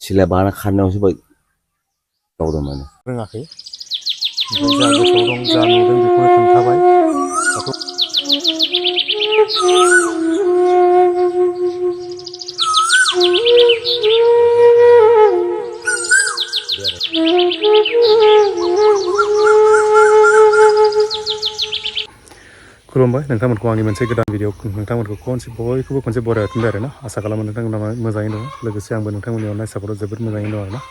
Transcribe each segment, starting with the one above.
सिला बाना खारनायावसो बाय गावदों माने रोङाखै ओमफ्राय जा गोसोआव दं जा नुदों बेखौनो खोन्थाबाय दाथ' खुलुमबाय नोंथांमोनखौ आंनि मोनसे गोदान भिडिअ नोंथांमोनखौ बयखौबो खनसे बरायना होफिनबाय आरोना आसा खालामो नोंथांमोना मोजाङैनो दं लोगोसे आंबो नोंथांमोननि अननाय सापर्टआव जोबोद मोजाङैनो दं आरोना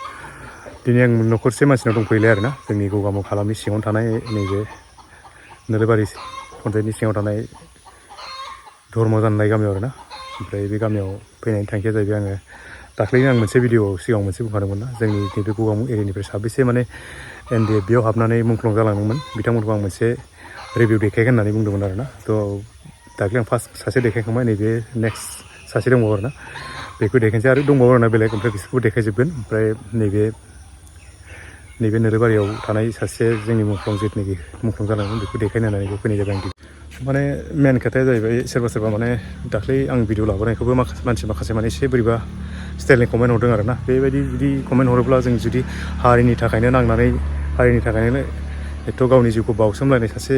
दिनै आं न'खरसे मानसिनाव दंफैयोलाय आरोना जोंनि गगामुग हालामनि सिङाव थानाय नैबे नोलोबारि पन्सायतनि सिङाव थानाय धर्मजान होननाय गामियाव आरोना ओमफ्राय बे गामियाव फैनायनि थांखिया जाहैबाय आङो दाख्लैनो आं मोनसे भिडिअ सिगाङाव मोनसे बुंखादोंमोन ना जोंनि नैबे गगामुग एरियानिफ्राय साबेसे माने NDF आव हाबनानै मुंख्लं जालांदोंमोन बिथांमोनखौ आं मोनसे रिभिउ देखायगोन होननानै बुंदोंमोन आरोना थ' दाख्लै आं फार्स्ट सासे देखायखांबाय नैबे नेक्स्ट सासे दंबावो आरोना बेखौ देखायनोसै आरो दंबावो आरोना बेलेग ओमफ्राय बिसोरखौ देखायजोबगोन ओमफ्राय नैबे नोलोबारियाव थानाय सासे जोंनि मुंख्लं जिथुनाखि मुंख्लं जालांदों बेखौ देखायनो होननानै फैनाय जाबाय आं माने मेन खोथाया जाहैबाय सोरबा माने दाख्लै आं भिडिअ लाबोनायखौबो माखासे माने एसे बोरैबा स्टाइलनि कमेन्ट हरदों आरोना बेबायदि जुदि कमेन्ट हरोब्ला जों जुदि हारिनि थाखायनो नांनानै हारिनि थाखायनो एथ' गावनि जिउखौ बावसोमलायनाय सासे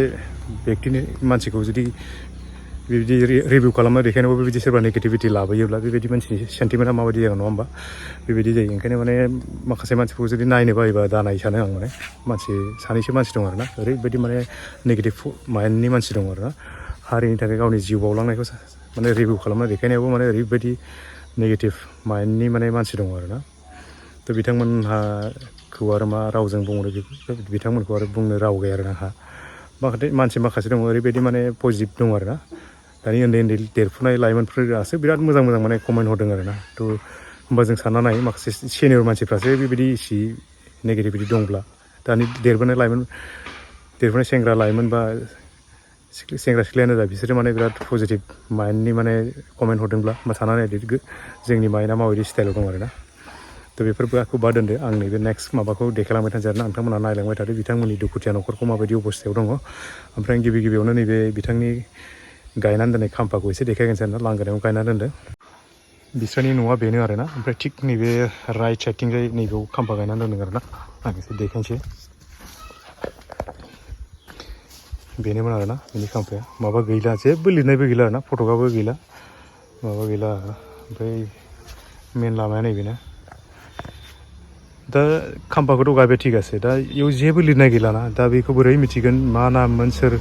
व्यक्तिनि मानसिखौ जुदि बेबायदि रिभिउ खालामना देखायनायावबो बेबायदि सोरबा नेगेटिभिटि लाबोयोब्ला बेबायदि मानसिनि सेन्टिमेन्टआ माबायदि जागोन नङा होमबा बेबायदि जायो ओंखायनो माने माखासे मानसिफोरखौ जुदि नायनो बायोबा दानाय सानो आं माने सानैसो मानसि दं आरोना ओरैबायदि माने नेगेटिभ माइन्डनि मानसि दं आरोना हारिनि थाखाय गावनि जिउ बावलांनायखौ माने रिभिउ खालामना देखायनायावबो माने ओरैबायदि नेगेटिभ माइन्डनि माने मानसि दं आरोना थ' बिथांमोनहाखौ आरो मा रावजों बुंनो बिथांमोनखौ आरो बुंनो राव गैया आरो आंहा माखासे दङ ओरैबायदि माने पजिटिभ दं आरोना दानि उन्दै देरफुनाय लाइमोनफोरासो बिराद मोजां माने कमेन्ट हरदों आरोना थ' होमबा जों सानना नाय माखासे सिनियर मानसिफ्रासो बेबायदि इसे नेगेटिभिटि दंब्ला दानि देरबोनाय सेंग्रा लाइमोन बा सेंग्रा सिख्लायानो जा बिसोरो माने बिराद पजिटिभ माइन्डनि माने कमेन्ट हरदोंब्ला होमबा साननानै नायदो जोंनि माइन्डआ माबायदि स्टाइलाव दं आरोना थ' बेफोरखौ बाद दोनदो आं नैबे नेक्स्ट माबाखौ देखायलांबाय थानोसै आरोना नोंथांमोना नायलांबाय थादो बिथांमोननि दुखुथिया न'खरखौ माबायदि अबस्थायाव दङ ओमफ्राय आं गिबियावनो नैबे बिथांनि गायनानै दोननाय खाम्फाखौ एसे देखायगोनसै आरोना लांगोनायाव गायनानै दोनदों बिस्रानि न'आ बेनो आरोना ओमफ्राय थिग नैबे राइट साइडथिंजाय नैबेयाव खाम्फा गायनानै दोनदों आरोना आं एसे देखायनोसै बेनोमोन आरोना बेनि खाम्फाया माबा गैला जेबो लिरनायबो गैला आरोना फटकआबो गैला माबा गैला ओमफ्राय मेन लामाया नैबेनो दा खाम्फाखौथ' गायबाय थिगासे दा बेयाव जेबो लिरनाय गैलाना दा बेखौ बोरै मिथिगोन मा नाममोन सोर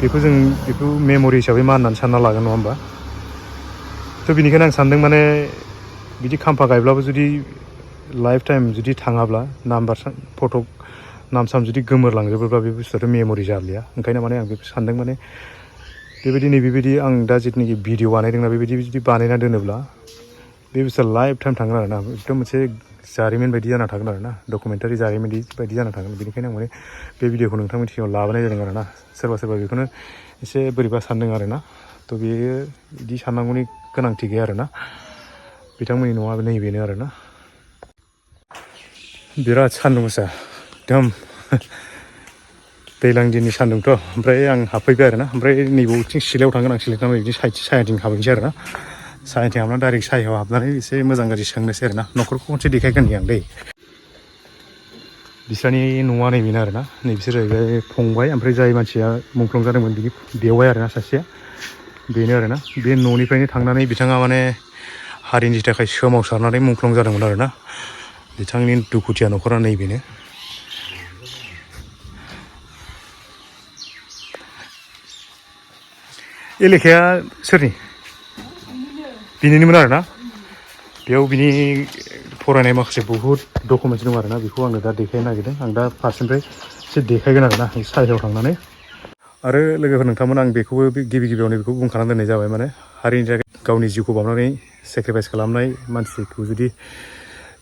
बेखौ मेम'रि हिसाबै मा होननानै सानना लागोन नङा होमबा थ' बेनिखायनो आं सानदों माने बिदि खाम्फा गायब्लाबो जुदि लाइफ टाइम जुदि थाङाब्ला फटक नाम साम जुदि गोमोरलांजोबोब्ला बे बुस्थुआथ' मेम'रि जालिया ओंखायनो माने आं बेखौ सानदों माने बेबायदि आं दा जिथुनाखि भिडिअ बानायदोंना बेबायदि जुदि बानायना दोनोब्ला बे बुस्थुआ लाइफ टाइम थांगोन आरोना एकदम मोनसे जारिमिन बायदि जाना थागोन आरोना डकुमेन्टारि जारिमिन बायदि जाना थागोन बेनिखायनो आं माने बे भिडिअखौ नोंथांमोननि सिगाङाव लाबोनाय जादों आरोना सोरबा बेखौनो एसे बोरैबा सानदों आरोना थ' बेयो बिदि साननांगौनि गोनांथि गैया आरोना बिथांमोननि न'आ नैबेनो आरोना बिराद सान्दुं गोसा एकदम दैज्लां दिननि सान्दुंथ' ओमफ्राय आं हाबफैबाय आरोना ओमफ्राय नैबेथिं सिलायाव थांगोन आं सिलायाव थांनानै बिदिनो सायाथिं हाबहैनोसै आरोना सायाथिं हाबनानै डाइरेक्ट सायाव हाबनानै एसे मोजां गाज्रि सोंनोसै आरोना न'खरखौ खनसे देखायगोन आं दै बिस्रानि न'आ नैबेनो आरोना नैबिसोर जाहैबाय फंबाय ओमफ्राय जाय मानसिया मुंख्लं जादोंमोन बिनि बेवाइ आरोना सासेया बेनो आरोना बे न'निफ्रायनो थांनानै बिथाङा माने हारिनि थाखाय सोमावसारनानै मुंख्लं जादोंमोन आरोना बिथांनि दुखुथिया न'खरा नैबेनो ए लेखाया सोरनि बिनिनोमोन आरोना बेयाव बिनि फरायनाय माखासे बहुद डकुमेन्टस दं आरोना बेखौ आङो दा देखायनो नागिरदों आं दा फारसेनिफ्राय एसे देखायगोन आरोना साइडआव थांनानै आरो लोगोफोर नोंथांमोन आं बेखौबो गिबियावनो बेखौ बुंखानानै दोननाय जाबाय माने हारिनि थाखाय गावनि जिउखौ बावनानै सेक्रिफाइस खालामनाय मानसिखौ जुदि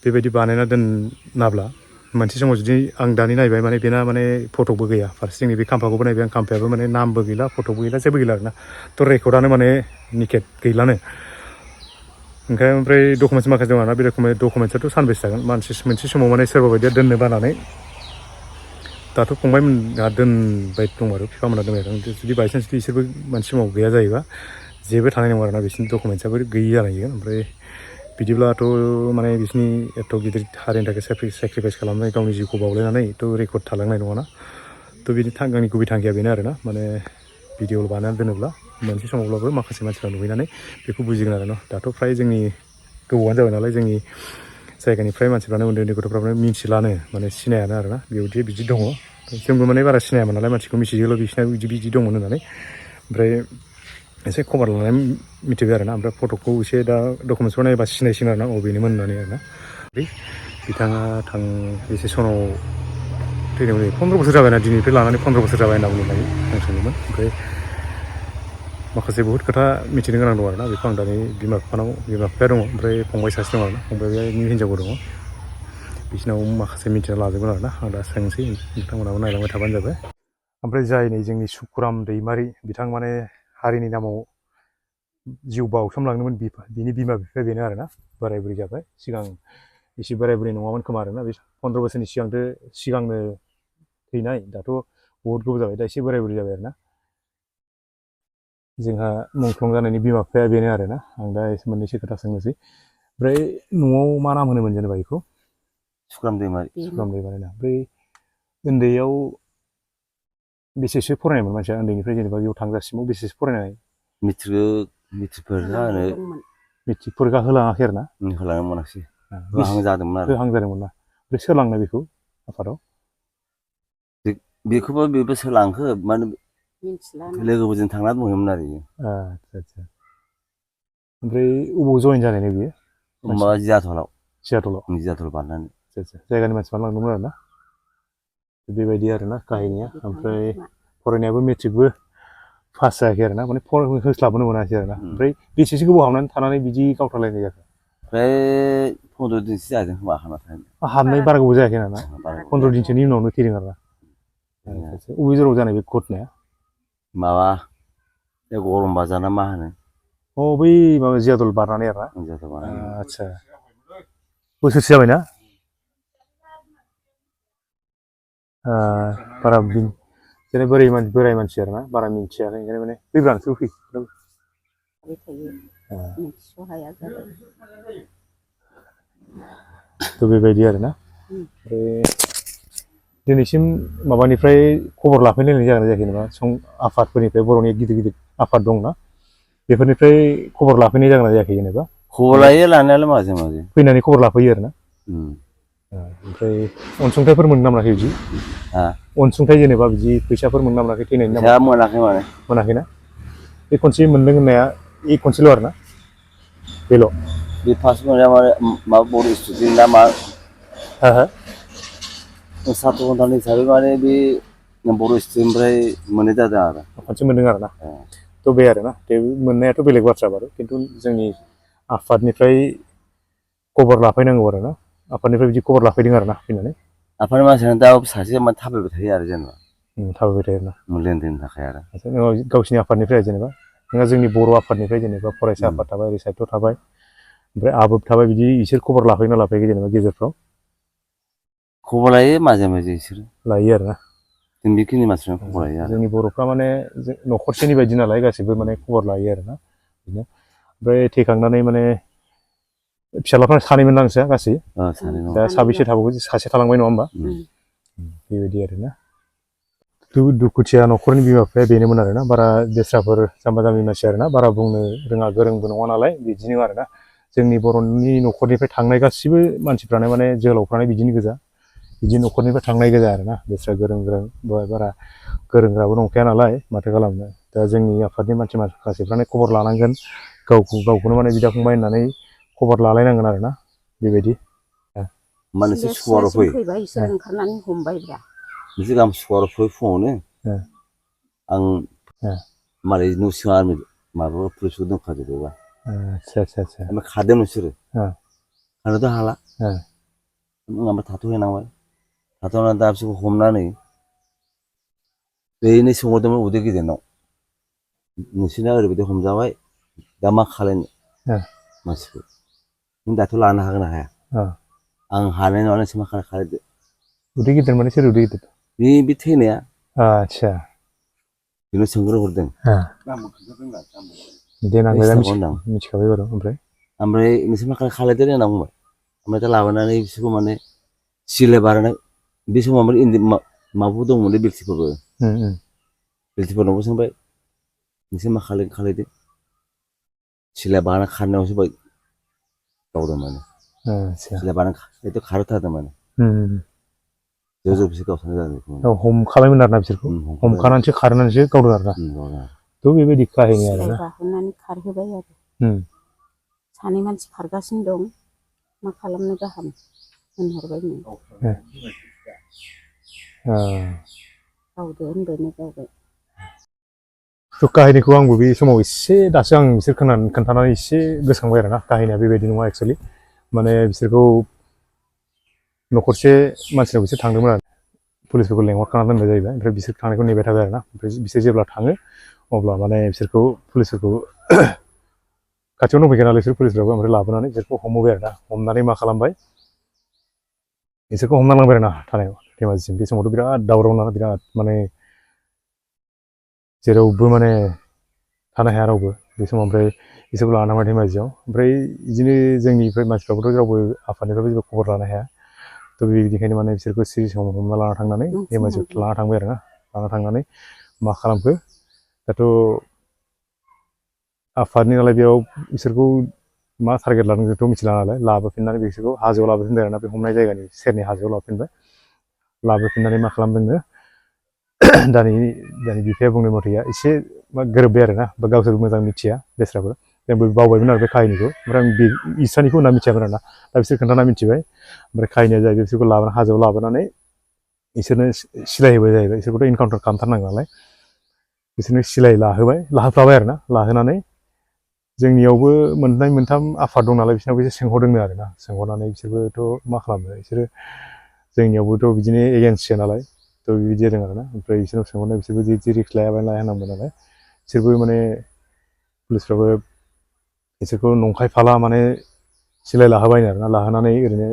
बेबायदि बानायना दोनाब्ला मोनसे समाव जुदि आं दानि नायबाय माने बेना माने फटकबो गैया फारसेथिं बे खाम्फाखौबो नायबाय आं खाम्फायाबो माने नामबो गैला फटकबो गैला जेबो गैला आरोना थ' रेकर्डआनो माने निकेट गैलानो ओमफ्राय डकुमेन्टस माखासे दं आरोना बे डकुमेन्टसाथ' सानबेसे थागोन मोनसे समाव माने सोरबा बायदिया दोननो बानानै दाथ' फंबायमोनहा दोनबाय दं आरो बिफामोनहा दोनबाय दं जुदि बायसान्स जुदि बिसोरबो मोनसे समाव गैया जायोबा जेबो थानाय नङा आरोना बिसोरनि डकुमेन्टसाबो गैयि जालायगोन ओमफ्राय बिदिब्लाथ' माने बिसोरनि एथ' गिदिर हारिनि थाखाय सेक्रिफाइस खालामनाय गावनि जिउखौ बावलायनानै थ' रेकर्ड थालांनाय नङाना थ' बिनि आंनि गुबै थांखिया बेनो आरोना माने भिडिअ बानायनानै दोनोब्ला मोनसे समावब्लाबो माखासे मानसिफ्रा नुहैनानै बेखौ बुजिगोन आरो न' दाथ' फ्राय जोंनि गोबावानो जाबाय नालाय जोंनि जायगानि फ्राय मानसिफ्रानो उन्दै उन्दै गथ'फ्रानो मिथिलानो माने सिनायानो आरोना बेयावदि बिदि दङ जोंबो माने बारा सिनायामोन नालाय मानसिखौ मिथियोल' बिसिना बिदि दंमोन होननानै ओमफ्राय एसे खबर लानानै मिथिबाय आरोना ओमफ्राय फट'खौ एसे दा डकुमेन्ट्सफ्राव नायोबा सिनायसिगोन आरोना बेनोमोन होननानै आरोना बिथाङा एसे सनाव थैदोंमोन 15 बोसोर जाबायना दिनैनिफ्राय लानानै 15 बोसोर जाबाय होनना बुंनो हायो आं सोंदोंमोन ओमफ्राय माखासे बहुद खोथा मिथिनो गोनां दं आरोना बेखौ आं दानि बिमा बिफाया दङ ओमफ्राय फंबाय सासे दं आरोना फंबायनि हिन्जावबो दङ बिसिनाव माखासे मिथिना लाजोबगोन आरोना आं दा सोंसै बिथांमोनाबो नायलांबाय थाबानो जाबाय ओमफ्राय जाय नै जोंनि सुकुराम दैमारि बिथां माने हारिनि नामाव जिउ बाउसोमलांदोंमोन बिनि बिमा बिफाया बेनो आरोना बोराय बुरै जाबाय सिगां एसे बोराय बुरै नङामोन खोमा आरोना बे 15 बोसोरनि सिगांनो थैनाय दाथ' बहुद गोबाव जाबाय दा एसे बोराय बुरै जाबाय आरोना जोंहा मुंख्लं जानायनि बिमा बिफाया बेनो आरोना आं दा एसे मोननैसो खोथा सोंनोसै ओमफ्राय न'आव मा नाम होनोमोन जेनेबा बेखौ सुकुराम दैमारि ना ओमफ्राय उन्दैयाव बेसेसो फरायनायमोन मानसिया उन्दैनिफ्राय जेनेबा बेयाव थांजासिमाव बेसेसो फरायनाय मेट्रिकफोर जानो मेट्रिक फरिखा होलाङाखै आरोना होलांनो मोनाखिसै होहां जादोंमोन ना ओमफ्राय सोरलांनाय बेखौ आफादाव बेखौबो बेबो सोलांखो माने लोगोफोरजों थांना बुंहैयोमोन आरो आदसा ओमफ्राय अबाव जयेन जानाय बियो माबा जियाथलाव बारनानै जायगानि मानसिफ्रा लांदोंमोन आरोना बेबायदि आरोना काहिनिया ओमफ्राय फरायनायाबो मेट्रिकबो पास जायाखै आरोना माने होस्लाबनो मोनाखै आरोना ओमफ्राय बेसेसो गोबाव हाबनानै थानानै बिदि गावथारलायनाय जाखो ओमफ्राय 15 दिनसो जादों खोमा हाबनाय बारा गोबाव जायाखै नामा 15 दिनसोनि उनावनो थैदों आरोना अबे जराव जानाय बे घटनाया माबा गरम बाजार ना मा होनो बै माबा जियादल बारनानै आरोना आदसा बोसोरसे जाबायना बारा जेने बोराय मानसि आरोना बारा मिथियाखै ओंखायनो माने फैब्लानोसो थ' बेबायदि आरोना ओमफ्राय दिनैसिम माबानिफ्राय खबर लाफैलायनाय जागोन जायाखै जेनेबा आफादफोरनिफ्राय बर'नि गिदिर आफाद दंना बेफोरनिफ्राय खबर लाफैनाय जागोन जायाखै जेनेबा खबर लायो लानायालाय माजे फैनानै खबर लाफैयो आरोना ओमफ्राय अनसुंथाइफोर मोननो मोनाखै बिदि अनसुंथाइ जेनेबा बिदि फैसाफोर मोननो मोनाखै थैनायनि नामाव मोनाखैना बे खनसे मोनदों होननाया खनसेल' आरोना बेल' बे फार्स्ट मोननाया माबा बर' स्टुडेन्ट ना मा सात्र घन्टानि हिसाबै माने बे बर' स्टुडेन्टनिफ्राय मोननाय जादों आरो खनसे मोनदों आरोना थ' बे आरोना बे मोननायाथ' बेलेग बाथ्रा बारु खिन्थु जोंनि आफादनिफ्राय खबर लाफैनांगौ आरोना आफादनिफ्राय बिदि खबर लाफैदों आरोना फैनानै आफादनि मानसियानो दा सासे थाबायबाय थायो आरो जेनेबा थाबायबाय थायो आरोना लेनदेननि थाखाय आरो गावसिनि आफादनिफ्राय जेनेबा नोंहा जोंनि बर' आफादनिफ्राय जेनेबा फरायसा आफाद थाबाय ओरै साहित्य थाबाय ओमफ्राय आबोब थाबाय बिदि इसोर खबर लाफैना लाफैयाखै जेनेबा गेजेरफ्राव खबर लायो माजे बिसोरो लायो आरोना जों बेखिनि मानसिफ्रा खबर लायो आरो जोंनि बर'फ्रा माने न'खरसेनि बायदि नालाय गासिबो माने खबर लायो आरोना बिदिनो ओमफ्राय थैखांनानै माने फिसाज्लाफ्रा सानैमोन ना नोंस्रा गासै दा साबैसे थाबावो सासे थालांबाय नङा होमबा बेबायदि आरोना दुखुथिया न'खरनि बिमा बिफाया बेनोमोन आरोना बारा दस्राफोर जाम्बा जाम्बि मानसि आरोना बारा बुंनो रोङा गोरोंबो नङा नालाय बिदिनो आरोना जोंनि बर'नि न'खरनिफ्राय थांनाय गासिबो मानसिफ्रानो माने जोहोलावफ्रानो बिदिनो गोजा बिदि न'खरनिफ्राय थांनाय गोजा आरोना दस्रा गोरों बारा गोरोंग्राबो नंखाया नालाय माथो खालामनो दा जोंनि आफादनि माखासेफ्रानो खबर लानांगोन गावखौनो माने बिदा फंबाय होननानै खबर लालायनांगोन आरोना बेबायदि मोनसे सुवाराव फैबाय इसोर ओंखारनानै हमबायब्रा मोनसे गाहाम सुवाराव फुङावनो आं मालाय न' सिङाव माबा पुलिसबो दंखाजोबोबा आदसा ओमफ्राय खारदों नोंसोरो खारनोथ' हाला ओमफ्राय थाथ'हैनांबाय थाथ'नानै दा बिसोरखौ हमनानै बेनो सोंहरदोंमोन उदै गिदिरनाव नोंसोरना ओरैबायदि हमजाबाय दा मा खालायनो मानसिखौ नों दाथ' लानो हागोन ना हाया आं हानाय नङा नोंसोर मा खालायदो उदै गिदिर माने सोर उदै गिदिर बे थैनाया आदसा बेनो सोंग्रोहरदों देनां मिथिखाबाय बारू ओमफ्राय ओमफ्राय नोंसोर मा खालायदो होनना बुंबाय ओमफ्राय दा लाबोनानै बिसोरखौ माने सिलाय बानायनाय बे समाव ओमफ्राय इन्दि माबाफोर दंमोन बेल्टिफोरबो बेल्टिफोरनावबो सोंबाय नोंसोर मा खालायदो सिलाय बानाय खारनायावसो बाय गावदों माने सिलाय बानाय खारहोथारदों माने ज' बिसोर गावस्रानाय जादों बेखौ हमखाबायमोन आरोना बिसोरखौ हमखानानैसो खारनानैसो गावदों आरोना थ' बेबायदि काहिनि आरोना गाखोनानै खारहोबाय आरो सानै मानसि खारगासिनो दं मा खालामनो गाहाम होनहरबाय नो गावदो होनबायनो गावबाय थ' काहिनिखौ आंबो बे समाव एसे दासो आं बिसोर खोन्थानानै एसे गोसोखांबाय आरोना काहिनिया बेबायदि नङा एक्सुवेलि माने बिसोरखौ न'खरसे मानसिनाव बिसोर थांदोंमोन आरो पुलिसफोरखौ लेंहरखाना दोनबाय जाहैबाय ओमफ्राय बिसोर थांनायखौ नेबाय थाबाय आरोना ओमफ्राय बिसोर जेब्ला थाङो अब्ला माने बिसोरखौ पुलिसफोरखौ खाथियावनो दंफैखायो नालाय बिसोर पुलिसफ्राबो ओमफ्राय लाबोनानै बिसोरखौ हमबोबाय आरोना हमनानै मा खालामबाय बिसोरखौ हमना लांबाय आरोना थानायाव धेमाजिसिम बे समावथ' बिराद दावराव ना बिराद माने जेरावबो माने थानो हाया रावबो बे समाव ओमफ्राय बिसोरखौ लाना थांबाय धेमाजियाव ओमफ्राय बिदिनो जोंनिफ्राय मानसिफ्राबोथ' रावबो आफादनिफ्रायबो जेबो खबर लानो हाया थ' बेनिखायनो माने बिसोरखौ सिरि समाव हमना लाना थांनानै धेमाजियाव लाना थांबाय आरोना लाना थांनानै मा खालामखो दाथ' आफादनि नालाय बेयाव बिसोरखौ मा टारगेट लादों जोंथ' मिथिला नालाय लाबोफिननानै बिसोरखौ हाजोआव लाबोफिनबाय आरोना बे हमनाय जायगानि सेरनि हाजोआव लाबोफिननानै मा खालामदोंनो दानि बिफाया बुंनाय मथेया एसे गोरोबबाय आरोना बा गावसोर मोजां मिथिया बेस्राबो जोंबो बावबायमोन आरो बे काहिनिखौ ओमफ्राय आं बे इसानिखौ होनना मिथियामोन आरोना दा बिसोर खोन्थाना मिथिबाय ओमफ्राय काहिनिया जाहैबाय बिसोरखौ लाबोनानै हाजोआव लाबोनानै बिसोरनो सिलाय होबाय जाहैबाय बिसोरखौथ' इनकाउन्टार खालामथारनांगौ नालाय बिसोरनो सिलाय लाहोफ्लाबाय आरोना लाहोनानै जोंनियावबो मोननै मोनथाम आफाद दं नालाय बिसोरनावबो एसे सोंहरदोंनो आरोना सोंहरनानै बिसोरबोथ' मा खालामनो बिसोरो जोंनियावबोथ' बिदिनो एगेन्स्टसो नालाय थ' बिदि जादों आरोना ओमफ्राय बिसोरनाव सोंहरनाय बिसोरबो जि रिक्स लाया होनांगौ नालाय बिसोरबो माने पुलिसफ्राबो बिसोरखौ नंखाय फाला माने सिलाय लाहोबायनो आरोना लाहोनानै ओरैनो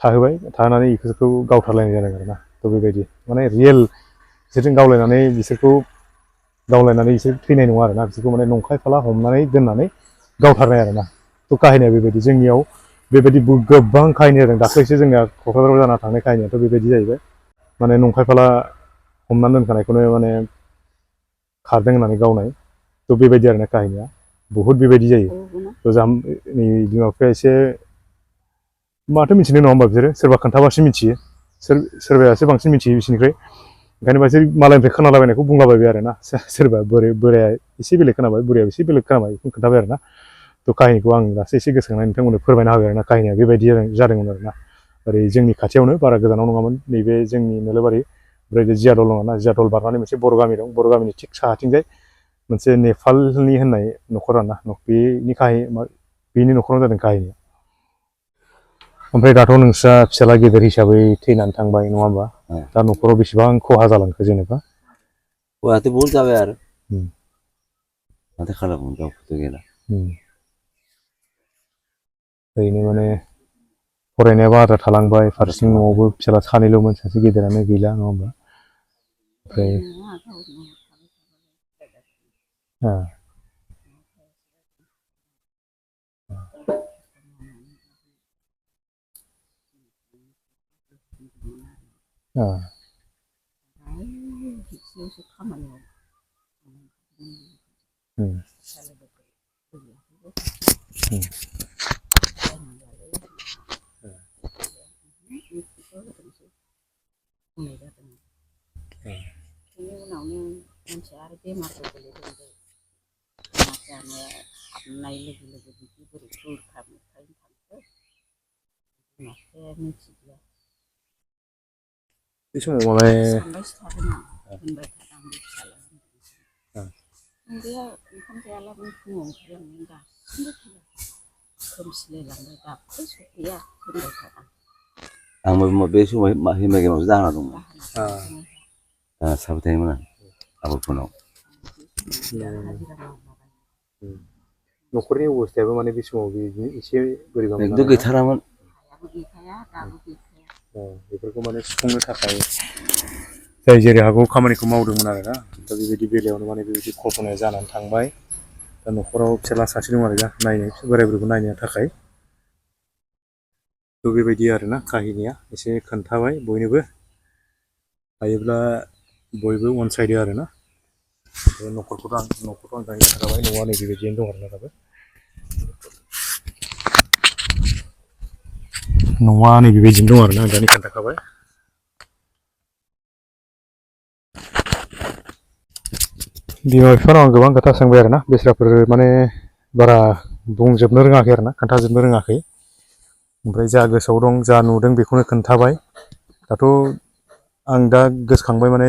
थाहोबाय थाहोनानै बिसोरखौ गावथारलायनाय जादों आरोना थ' बेबायदि माने रियेल बिसोरजों गावलायनानै बिसोर थैनाय नङा आरोना बिसोरखौ माने नंखाय फाला हमनानै दोननानै गावथारनाय आरोना थ' काहिनिया बेबायदि जोंनियाव बेबायदि गोबां काहिनि जादों दाख्लैसो जोंना क'क्राझाराव जाना थांनाय काहिनियाथ' बेबायदि जाहैबाय माने नंखाय फाला हमनानै दोनखानायखौनो माने खारदों होननानै गावनाय थ' बेबायदि आरोना काहिनिया बहुद बेबायदि जायो थ' जोंनि बिमा बिफाया एसे माथो मिथिनो नङा होमबा बिसोरो सोरबा खोन्थाबासो मिथियो सोरबायासो बांसिन मिथियो बिसोरनिख्रुइ ओंखायनो बिसोर मालायनिफ्राय खोनालाबायनायखौ बुंलाबायबाय आरोना सोरबा बोराया एसे बेलेग खोनाबाय बुरैया एसे बेलेग खोनाबाय बेखौनो खोन्थाबाय आरोना थ' काहिनिखौ आं दासो एसे गोसोखांनानै नोंथांमोननो फोरमायना होबाय आरोना काहिनिया बेबायदि जादोंमोन आरोना ओरै जोंनि खाथियावनो बारा गोजानाव नङामोन नैबे जोंनि नोलोबारि ओमफ्राय जिया दल दङ ना जिया दल बारनानै मोनसे बर' गामि दं बर' गामिनि थिग साहाथिंजाय मोनसे नेपालनि होननाय न'खर आरोना बेनि न'खराव जादों काहिनिया ओमफ्राय दाथ' नोंस्रा फिसाला गेदेर हिसाबै थैनानै थांबाय नङा होमबा दा न'खराव बेसेबां खहा जालांखो जेनेबा खहायाथ' बहुद जाबाय आरो माथो खालामबावनो दाउखौथ' गैला ओरैनो माने फरायनायाबो आद्रा थालांबाय फारसेथिं न'आवबो फिसाला सानैल'मोन सासे गेदेरानो गैला नङा होमबा ओमफ्राय बेनि उनावनो मानसिया आरो बेमारबो गोलैदों जानाया हाबनाय लोगो लोगो बिदि बोरै बुरखाबनो थांखो बिमा बिफाया मिथिदिया बे समाव माने सानबायसो थादों आं होनबाय थादों आंबो फिसाला उन्दैया ओंखाम जायालाबो फुङाव ओंखारलांनानै दासिमबो फैया खोमसिलायलांबाय दाबो सफैया होनबाय थादों आंबो बे समाव हिमा गेमावसो दाहोना दंमोन साबो थायोमोन आं आबरफोरनाव न'खरनि अबस्थायाबो माने बे समाव बिदिनो एसे बोरैबा एकदम गैथारामोन बेफोरखौ माने सुफुंनो थाखाय जाय जेरै हागौ खामानिखौ मावदोंमोन आरोना दा बेबायदि बेलायावनो माने बेबायदि घटनाया जानानै थांबाय दा दा न'खराव फिसाला सासे दं आरो नायनो बोराय बुरैखौ नायनो थाखाय थ' बेबायदि आरोना काहिनिया एसे खोन्थाबाय बयनोबो हायोब्ला बयबो अनसायदो आरोना न'खरखौथ' आं दानि खोन्थाबाय न'आ नै बेबायदियैनो दं आरोना दाबो न'आ नै बेबायदिनो दं आरोना आं दानि खोन्थाखाबाय बिमा बिफानाव आं गोबां खोथा सोंबाय आरोना बिस्राफोर माने बारा बुंजोबनो रोङाखै आरोना खोन्थाजोबनो रोङाखै ओमफ्राय जा गोसोआव दं जा नुदों बेखौनो खोन्थाबाय दाथ' आं दा गोसोखांबाय माने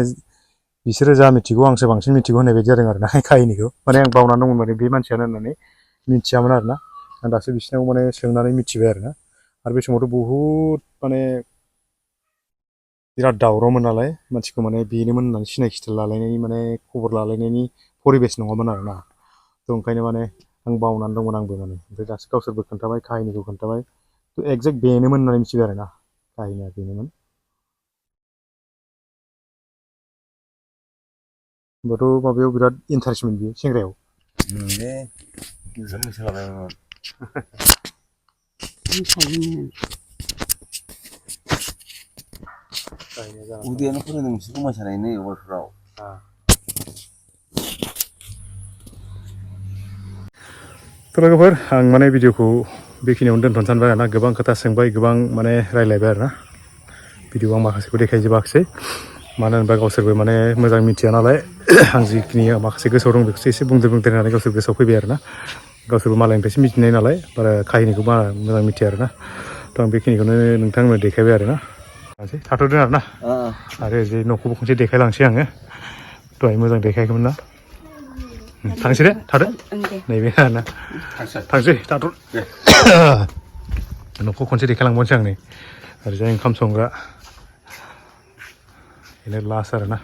बिसोरो जा मिथिगौ आंसो बांसिन मिथिगौ होननाय बायदि जादों आरोना काहिनिखौ माने आं बावनानै दंमोन माने बे मानसियानो होननानै मिथियामोन आरोना आं दासो बिसिनाव माने सोंनानै मिथिबाय आरोना आरो बे समावथ' बहुद माने बिराद दावरावमोन नालाय मानसिखौ माने बेनोमोन होननानै सिनायखि लालायनायनि माने खबर लालायनायनि परिबेस नङामोन आरोना थ' ओंखायनो माने आं बावनानै दंमोन आंबो माने ओमफ्राय दासो गावसोरबो खोन्थाबाय काहिनिखौ खोन्थाबाय थ' एक्जेक्ट बेनोमोन होननानै मिथिबाय आरोना काहिनिया बेनोमोन होमबाथ' माबायाव बिराद इन्टारेस्टमोन बियो सेंग्रायाव मोसालाबायोमोन मोसायोमोन उदैयानो फोरोंदों बिसोरखौ मोसानायनि वार्ल्डफ्राव थ' लोगोफोर आं माने भिडिअखौ बेखिनियावनो दोनथ'नो सानबाय आरोना गोबां खोथा सोंबाय गोबां माने रायलायबाय आरोना भिडिअ आं माखासेखौ देखायजोबाखिसै मानो होनोबा गावसोरबो माने मोजां मिथिया नालाय आं जिखिनि माखासे गोसोआव दं बेखौसो एसे बुंदेर होननानै गावसोर गोसोआव फैबाय आरोना गावसोरबो मालायनिफ्रायसो मिथिनाय नालाय बारा काहिनिखौ बारा मोजां मिथिया आरोना थ' आं बेखिनिखौनो नोंथांमोननो देखायबाय आरोना थाथ'दों आरोना आरो जे न'खौबो खनसे देखायलांसै आङो दहाय मोजां देखायाखैमोन ना थांसै दे थादो नैबे आरोना थांसै थाथ' न'खौ खनसे देखायलांबावनोसै आं नै ओरैजाय ओंखाम संग्रा बेनो लास्ट आरोना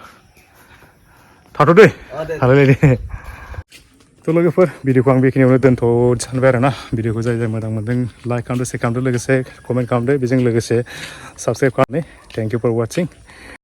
थाथ'दे थालायलायदे थ' लोगोफोर भिडिअखौ आं बेखिनियावनो दोनथ' सानबाय आरोना भिडिअखौ जाय जाय मोजां मोनदों लाइक खालामदो शेयार खालामदो लोगोसे कमेन्ट खालामदो बेजों लोगोसे साबसक्राइब खालामदो थेंक इउ फर वाचिं